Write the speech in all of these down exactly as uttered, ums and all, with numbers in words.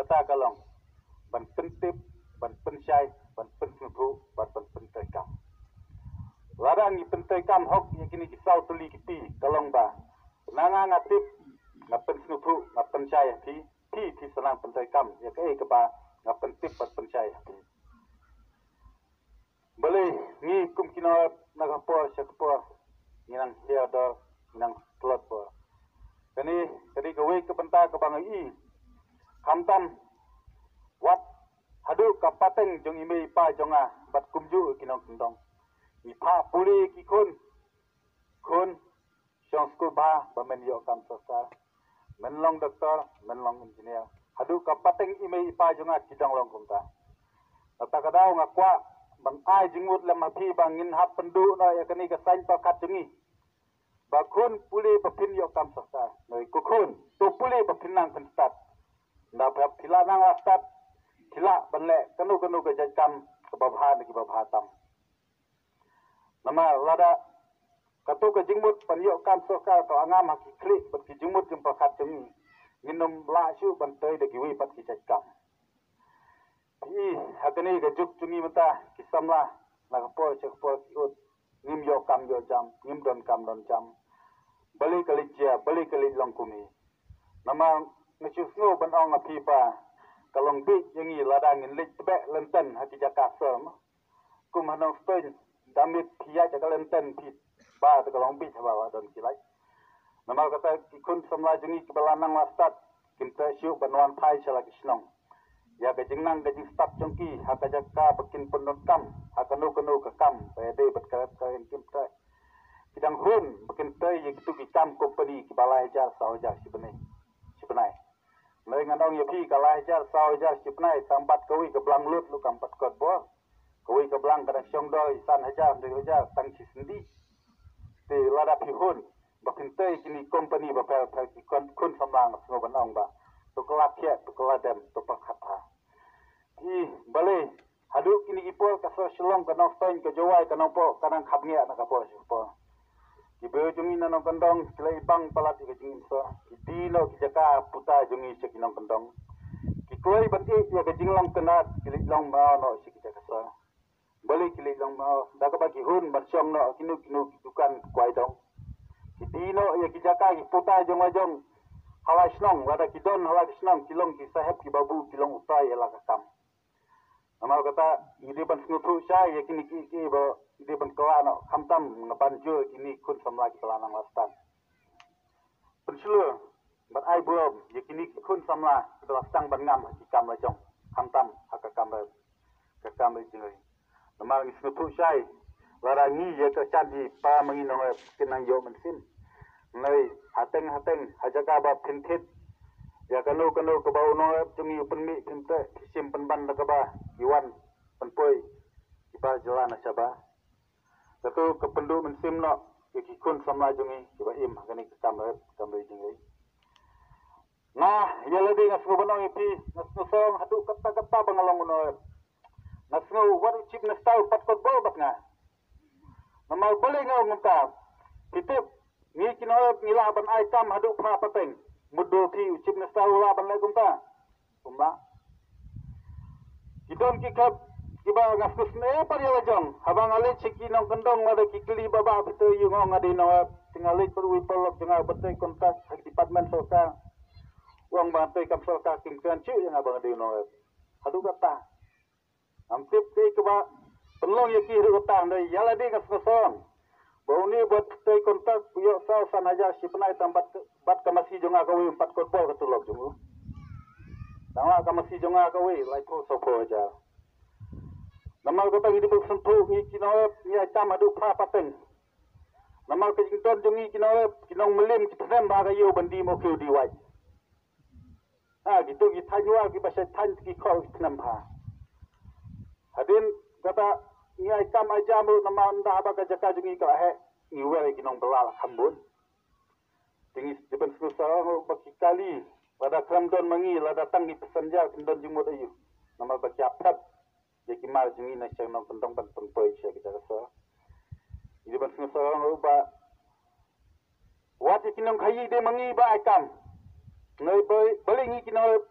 Ta ka long ban pyntip, ban pynshai, ban pynsngewthuh, ban, ban pyntrei kam. Lada ngi pyntrei kam hok ïa kine ki saw tylli ki P, ka long ba na nga nga tip, nga pynsngewthuh, nga pynshai ha phi, phi, phi sa nang pyntrei kam ïa kaei kaba nga pyntip bad pynshai ha phi. Balei ngi kum ki nongrep na ka por sha ka por ngi nang hiar dor, ngi nang tlot bor? Kane ka dei kawei ka bynta kaba nga ïohi. Khamtam wat haduh ka pateng jong i mei i pa jong nga bad kumjuh ki nongkyndong, ngi phah pule ki khun, khun shong skul bha ba men ïoh kam sorkar, men long doktor, men long engineer. Haduh ka pateng i mei i pa jong nga ki dang long kumta. Nangta ka daw nga kwah ban ai jingmut lem ha phi ba ngin hap pynduh noh ïa kane ka saiñ pyrkhat jong ngi. Ba khun pule ba phin ïoh kam sorkar. Noi ko khun, to pule ba phin nang pynstad. Nda phi lah nang la stad, phi lah ban leh kano kano ka jait kam kaba bha ne kiba bha tam. Namar lada kato ka jingmut ban ïoh kam sorkar ka angam ha ki khlieh bad ki jingmut jingpyrkhat jong ngi, ngin ym lah shuh ban trei da kiwei pat ki jait kam. Phi i ha kane ka juk jong ngi mynta ki samla na ka por sha ka por ki ud, ngim ïoh kam ïoh jam, ngim don kam don jam. Balei ka leit jia, balei ka leit long kum hi? Namar nga shu sngew ban ong ha phi ba ka long bieit ïa ngi lada ngin leit tbeh lynten ha ki jaka sor ma. Kum ha Nongstoiñ, da miet phi ïaid ha ka lynten phi ba te ka long bieit haba la don ki lait. Namar kata ki khun samla jong ngi kiba la nang la stad kim treh shuh ban wan phai sha la ki shnong. Ïa ka jingnang ka jingstad jong ki ha ka jaka ba kin pyndonkam ha kano kano ka kam ba ïadei bad ka rep ka riang kim treh. Ki dang hun ba kin trei ïa kitu ki kam kompani kiba lai hajar saw hajar shi bnai, shi bnai. Hynrei ngan ong ïa phi, ka lai hajar saw hajar shi bnai tang bad kawei ka blang lut ruh kam pat kot bor. Kawei ka blang ka dang shong dor i san hajar hynriew hajar tang shi sndi. Te lada phi hun ba phin trei kine kompani ba pher pher ki khun, khun samla nga sngew ban ong ba to kylla khiah, to kylla dem, to pyrkhat bha. Ki balei haduh kine ki por ka sor Shillong, ka Nongstoiñ, ka Jowai, ka Nongpoh ka nang khapngiah na ka por sha ka por. Ki briew jong ngi na nongkyndong ki la i bang palat ïa ka jingim sor, ki die noh ki jaka puta jong ngi sha ki nongkyndong. Ki kloi ban ïeh ïa ka jinglong kynrad, ki leit long mraw noh sha ki jaka sor. Balei ki leit long mraw? Da kaba ki hun ban shong noh kino kino ki dukan kwai dong. Ki die noh ïa ki jaka ki puta jong la jong ha la shnong, lada ki don ha la ki shnong ki long ki sahep ki babu, ki long utai ïa la ka kam. Namar kata ngi dei ban sngewthuh shai ïa kine ki, ki ba ngi dei ban kylla noh, khamtam nga ban jur ïa kine khun samla kiba la nang la stad. Pynshlur bad ai burom ïa kine ki khun samla kiba la sdang ban ngam ha ki kam la jong, khamtam ha ka kam rep, ka kam rep jingrei. Namar ngi sngewthuh shai lada ngi ïa ka shan hi para ma ngi nongrep kin nang ïoh mynsiem. Hynrei hateng hateng ha jaka ba phin thied ïa kano kano kaba u nongrep jong ngi u pynmih, phin treh, phi shim pynban da kaba ki wan pynpoi kiba jylla na shabar. Kato ka pynduh mynsiem noh ïa ki khun samla jong ngi kiba im ha kane ka kam rep kam rei jingrei. Nga ïa lade nga sngew ban ong ïa phi, nga sngew sawdong haduh katta katta ba nga long u nongrep. Nga sngew wat u Chief Minister u pat kot bor bad nga. Namar balei nga ong kumta? Phi tip, ngi ki nongrep ngi lah ban ai kam haduh phra pateng. Mutdur phi u Chief Minister u lah ban leh kumta? Um lah. Ki don ki khep kiba nga sngewsynei pat ïa la jong. Haba nga leit sha ki nongkyndong, lada ki kylli ba bah phi trei ïa u, nga ong nga dei nongrep. Te nga leit bad uwei u paralok jong nga uba trei kontrak ha ki department sorkar. U ong ba nga trei kam sorkar, kim kren shuh ïa nga ba nga dei nongrep. Haduh katta. Ngam tip kaei kaba pynlong ïa ki haduh katta, hynrei ïa lade nga sngewsawdong ba une uba trei kontrak u ïoh saw san hajar shi bnai tang bad, bad ka masi jong nga kawei um pat kot bor ka tulop jong u. Tang la ka masi jong nga kawei laiphew sawphew hajar. Namar kata ngi dei ban sngewthuh ngi ki nongrep ngi ai kam haduh phra pateng. Namar ka jingdon jong ngi ki nongrep, ki nongmylliam ki tnem bha ka ïew ban die mo kiew die wait. Ha kito ki thaiñ War kiba shait thaiñ ki khor ki tnem bha. Hadien kata ngi ai kam ai jam ruh namar ynda haba ka jaka jong ngi ka la heh, ngi wer ïa ki nongbylla la kham bun. Te ngi dei ban sngewsarong ruh ba ki kali, lada khlem don ma ngi, lada tang ki passenger kin don jingmut aïu? Namar ba ki hap thep ïa ki mar jong ngi na sha ki nongkyndong ban pynpoi sha ki jaka sor. Ngi dei ban sngewsarong ruh ba wat ïa ki nongkhaïi de ma ngi ba ai kam. Ngi ba, balei ngi ki nongrep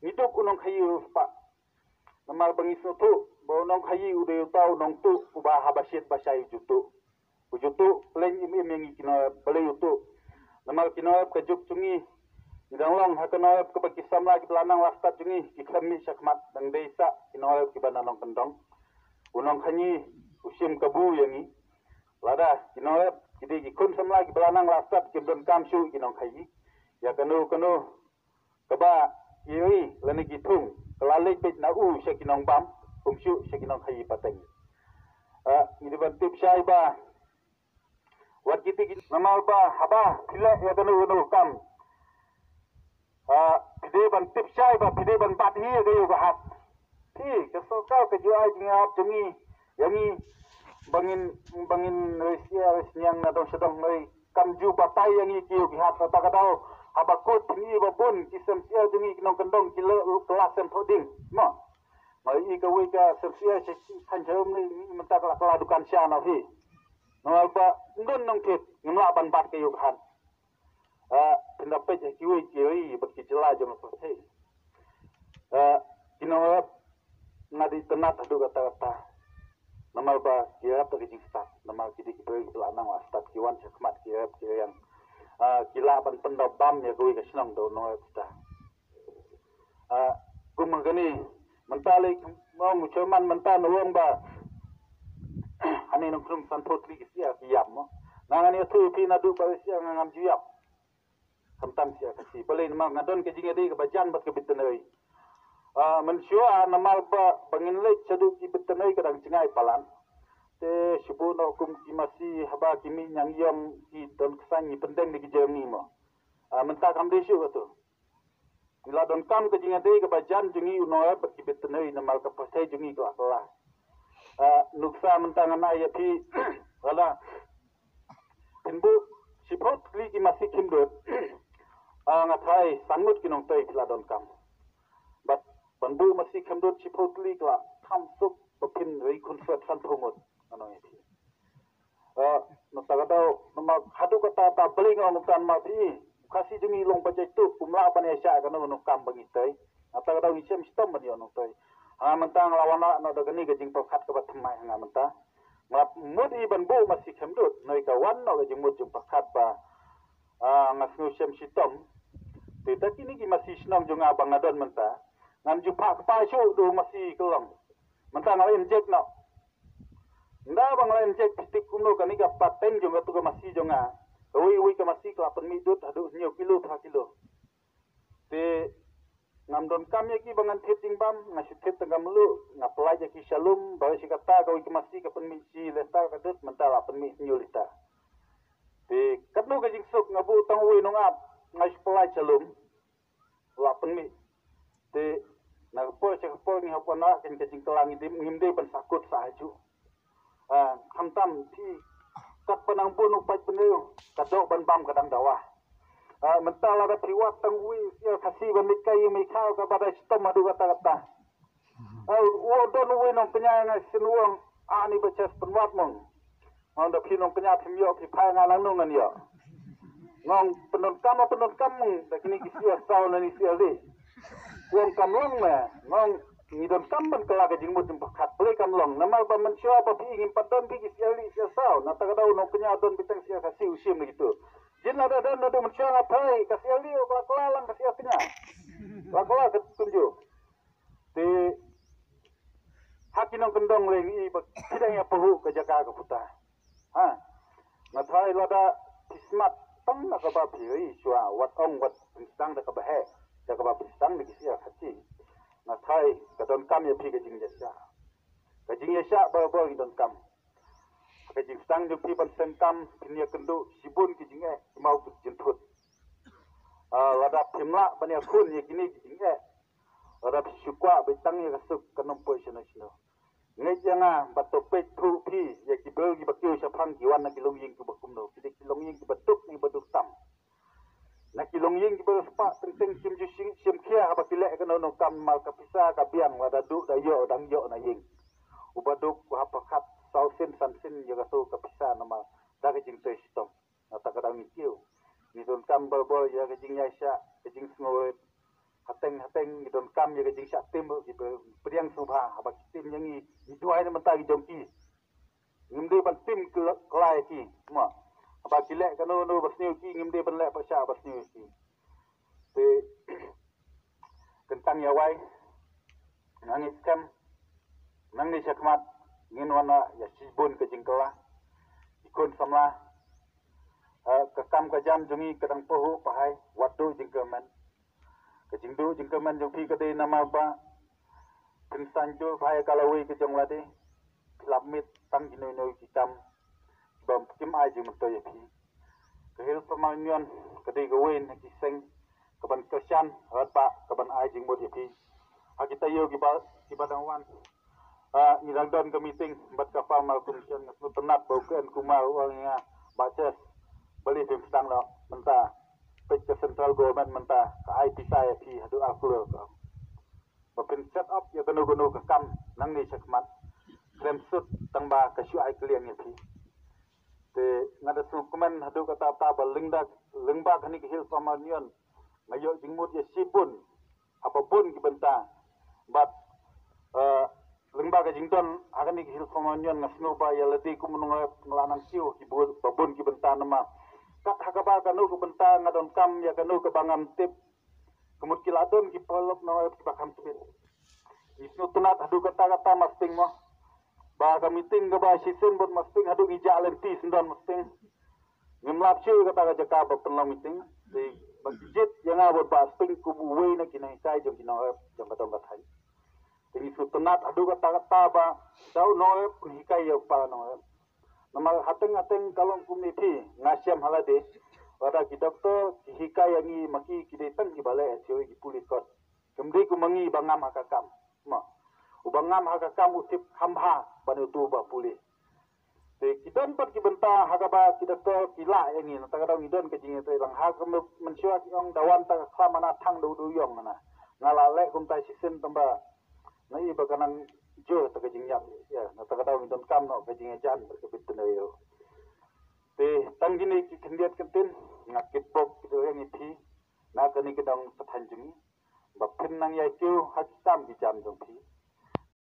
Ngi duk u nongkhaïi u riewspah. Namar ba ngi sngewthuh ba u nongkhaïi u dei uta u nongtuh uba haba shit ba shai u ju tuh. U ju tuh, pleng im im ïa ngi ki nongrep, balei u tuh? Namar ki nongrep ka juk jong ngi, ngi dang long ha ka nongrep kaba ki samla kiba la nang la stad jong ngi ki khlem mih shakhmat, dang dei sa ki nongrep kiba na nongkyndong. U nongkhaïi u shim kabu ïa ngi. Lada ki nongrep ki dei ki khun samla kiba la nang la stad, kim donkam shuh ki nongkhaïi. Ïa kano kano kaba ki ri lane ki thung, ka la leit beit na u sha ki nongbam, ym shuh sha ki nongkhaïi pateng. Ah, ngi dei ban tip shai ba wat kiti ki, namar ba haba phi leh ïa kano kano kam, ah, phi dei ban tip shai ba phi dei ban bat hi ïa ka ïew ka hat. Phi, ka sorkar ka ju ai jingïarap jong ngi ïa ngi ba ngin, ba ngin roi syiar roi sniang na dong sha dong, hynrei kam ju batai ïa ngi ki ïew ki hat. Kata ka daw haba kut phin i ba bun ki sem syiar jong ngi ki nongkyndong ki la, ki la sem thoh ding. Mo. Nga i kawei ka sem syiar sha sha khan jarum ne, mynta ka la, ka la dukan sha na hi. Namar ba ym don nongthied, ngim lah ban bat ka ïew ka hat. Ah, phin da peit ha kiwei ki ri bad ki jylla jong ka pyrthei. Ah, ki nongrep nga dei tynnat haduh katta katta. Namar ba ki rep da ka jingstad, namar ki dei ki briew kiba la nang la stad, ki wan shakhmat ki rep ki riang. Ah, ki lah ban pyndonkam ïa kawei ka shnong da u nongrep kita. Ah, kum ha kane, mynta lei, ong u chairman mynta u ong ba hangne Nongkhnum sanphew tylli ki syiar ki ïap mo. Nga ngan ïathuh ïa phi naduh ba syiar nga ngam ju ïap. Khamtam syiar Khasi. Balei? Namar nga don ka jingïadei kaba jan bad ka veterinary. Ah, mynshuwa namar ba, ba ngin leit shaduh ki veterinary ka dang jngai palat. Te shu buh noh kum ki masi haba ki mih ñiangïong ki don ksain ngi pyndeng da ki Germany mo. Ah, mynta kam dei shuh kato. Ngi la donkam ka jingïadei kaba jan jong ngi u nongrep bad ki veterinary namar ka pyrthei jong ngi ka la kylla. Ah, nuksa mynta ngan ai ïa phi, lada phin buh shiphew tylli ki masi khymdut, ah, nga tharai san ngut ki nongtei phi la donkam. Bad ban buh masi khymdut shiphew tylli ka la kham suk ba phin rei khyndiat sanphew ngut, nga ong ïa phi. Eh, mynta ka daw, namar haduh katta katta balei nga ong kumta namar phi, u Khasi jong ngi long ba jaituh, um lah ban ïaishah kano kano kam ba ngi tei. Mynta ka daw ngi shem shitom ban ïoh nongtei. Ha mynta nga la wanrah noh da kane ka jingpyrkhat kaba thymmai ha nga mynta. Nga la mut i ban buh masi khymdut, hynrei ka wan noh ka jingmut jingpyrkhat ba, ah, nga sngew shem shitom. Te da kine ki masi shnong jong nga ba nga don mynta, ngam ju phah kpa shuh da u masi kyllong. Mynta nga la inject noh. Ynda ba nga la inject phi tip kumno kane ka pateng jong katu ka masi jong nga. Kawei kawei ka masi ka la pynmih dud haduh hynñiew kilo, phra kilo. Te ngam donkam ïa ki ba ngan thied jingbam, nga shu thied tang ka mluh, nga pynlait ïa ki sha lum, ba shi katta kawei ka masi ka pynmih shi litar ka dud, mynta la pynmih hynñiew litar. Te katno ka jingsuk, nga buh tang uwei u nongap, nga shu pynlait sha lum. La pynmih. Te na ka por sha ka por ngi hap wanrah kein ka jingkylla, ngi dei, ngim dei ban sahkut sah hajuh. Ah, khamtam phi, katba nang bun u paidbynriew, ka doh ban bam ka dang dawa. Ah, mynta lada phi wad tang uwei u syiar Khasi ban leit kai ïing mai khaw kaba dei shitom haduh katta katta. Ah, u don uwei nongkñia nga shen u ong, ani ba chas pynwad mong. Nga ong da phi nongkñia phim ïoh, phi phai nga nangno ngan ïoh. Nga ong pyndonkam ma pyndonkam mo da kine ki syiar saw lane syiar lieh. U ong kam long me. Nga ong ngi donkam ban kylla ka jingmut jingpyrkhat, balei kam long? Namar ba mynshuwa ba phi ngim pat don phi ki syiar lieh syiar saw. Nangta ka daw u nongkñia don beit tang syiar Khasi, u shim na kito. Jin lada don naduh mynshuwa nga tharai ka syiar lieh ka la kylla lang ka syiar kñia. La kylla ka kumjuh. Te ha ki nongkyndong lei ngi i ba ki dang ïa pahuh ka jaka ka puta. Ha. Nga tharai lada phi smat tang na kaba phi ri shuwa, wat ong wat pynsdang da kaba heh, da kaba pynsdang da ki syiar Khasi. Nga tharai ka donkam ïa phi ka jingïaishah. Ka jingïaishah barabor ngi donkam. Ka jingsdang jong phi ban seng kam, phin ïakynduh shibun ki jingeh, ki maw ki jynthut. Ah, lada phim lah ban ïakhun ïa kine ki jingeh, lada phi shu kwah beit tang ïa ka suk, kan ym poi shano shano. Ngeit ïa nga ba to peit thuh phi ïa ki briew kiba kiew shaphang, ki wan na ki longïing kiba kumno, ki dei ki longïing kiba duk ne ba duk tam. Na ki longïing kiba riewspah teng teng kim ju shim, shim khia haba ki leh kano kano kam, namar ka pisa ka biang, lada duh da ïoh, dang ïoh na ïing. Uba duk, u hap pyrkhat saw sien san sien ïa kato ka pisa namar da ka jingtei shitom. Nangta ka daw ngi kiew. Ngi donkam barabor ïa ka jingïaishah, ka jingsngewrit. hateng hateng ngi donkam ïa ka jingshah tim ruh, ki pdiang sngewbha haba ki tim ïa ngi, ngi duwai na bynta ki jong ki. Ngim dei ban tim kylla ïa ki mo. Haba ki leh kano kano ba sniew ïa ki, ngim dei ban leh pyrshah ba sniew ïa ki. Te kyntang ïa wai, nga ngeit skhem nangne shakhmat ngin wanrah ïa shibun ka jingkylla. Ki khun samla, eh, ka kam ka jam jong ngi ka dang pahuh pahai, wat duh jingkyrmen. Ka jingduh jingkyrmen jong phi ka dei namar ba phin saiñdur pahai ïa ka lawei ka jong lade. Phi lap miet tang kino kino ki kam ba kim ai jingmyntoi ïa phi. Ka Hills Farmers Union ka dei kawei na ki seng kaban kyrshan, radbah kaban ai jingmut ïa phi. Ha ki taïew kiba, kiba dang wan, ah, ngi dang don ka meeting bad ka Farmers Commission. Nga sngewtynnat ba u K N Kumar u ong ïa nga, Bah Ches, balei phim sdang noh mynta? Peit ka central government mynta ka ai pisa ïa phi haduh ar klur, ka ong. Ba phin set up ïa kano kano ka kam nangne shakhmat, khlem sut tang ba ka shu ai kylliang ïa phi. Te nga da sngewkmen haduh katta katta ba lyngba, lyngba kane ka Hills Farmers Union nga ïoh jingmut ïa shibun ha babun ki bynta. Bad, eh, lyngba ka jingdon ha kane ka Hills Farmers Union, nga sngew ba ïa lade kum u nongrep nga la nang kiew ha ki bu-, babun ki bynta namar kat ha kaba kano ka bynta nga donkam ïa kano kaba ngam tip, ka mut ki la don ki paralok nongrep kiba kham tbit. Ngi sngewtynnat haduh katta katta Masting mo. Ba ka meeting kaba shisien bad Masting haduh ngi jah lynti syndon Masting. Ngim lap shuh ïa kata ka jaka ba pynlong meeting. Te ba ki jied ïa nga bad Bah Sting kum uwei na ki nonghikai jong ki nongrep jong ka dong ka thaiñ. Te ngi sngewtynnat haduh katta katta ba da u nongrep un hikai ïa u para nongrep. Namar hateng hateng ka long kumne phi, nga shem ha lade, lada ki doktor ki hikai ïa ngi ma ki, ki dei tang kiba leh, eh, theory, ki pule kot. Kim dei kum ma ngi ba ngam ha ka kam. Mo. Uba ngam ha ka kam u tip kham bha ban ïathuh ba pule. Te ki don pat ki bynta ha kaba ki doktor ki lah ïa ngi, nangta ka daw ngi don ka jingïatreilang. Ha ka mynshuwa ki ong da wan ta ka khlam ana thang da u dewïong ana. Nga la leh kumta shisien tang ba nga i ba ka nang jur ta ka jingïap. Ïa, nangta ka daw ngi donkam noh ka jingïajan bad ka veterinary ruh. Te tang kine ki khyndiat kyntien nga kitbok ki dewïong ïa phi na kane ka dong ka thaiñ jong ngi. Ba phin nang ïai kiew ha ki kam ki jam jong phi.